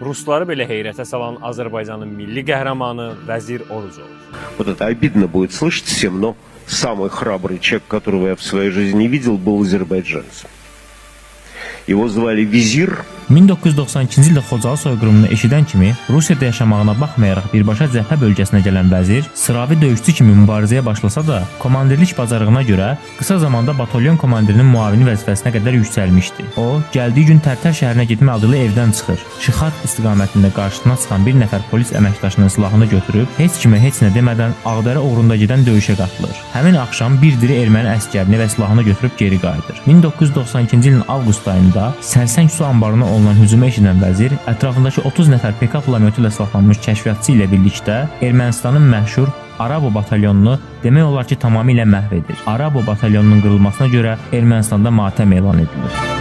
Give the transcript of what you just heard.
Rusları belə heyrətə salan Azərbaycanın milli qəhrəmanı Vəzir Orucov. Вот это обидно будет слышать всем, но самый храбрый человек, которого я в своей жизни видел, был азербайджанцем. Его звали Визир. 1992-ci ildə Xocalı soyqırımını eşidən kimi Rusiyada yaşamağına baxmayaraq birbaşa cəbhə bölgəsinə gələn Vəzir sıravi döyüşçü kimi mübarizəyə başlasa da, komandirlik bacarığına görə qısa zamanda batalyon komandirinin müavini vəzifəsinə qədər yüksəlmişdi. O, gəldiyi gün Tərtər şəhərinə getmə adı ilə evdən çıxır. Şıxarx istiqamətində qarşısına çıxan bir nəfər polis əməkdaşının silahını götürüb heç kimə heç nə demədən Ağdərə uğrunda gedən döyüşə qatılır. Həmin axşam bir diri erməni əsgərini və silahını götürüb geri qayıdır. 1992-ci ilin avqust ayında Sərsəng su anbarına olunan hücumu eşidən Vəzir ətrafındakı 30 nəfər PK pulemyotu ilə silahlanmış kəşfiyyatçı ilə birlikdə Ermənistanın məşhur Arabo batalyonunu demək olar ki, tamamilə məhv edir. Arabo batalyonunun qırılmasına görə Ermənistanda matəm elan edilir.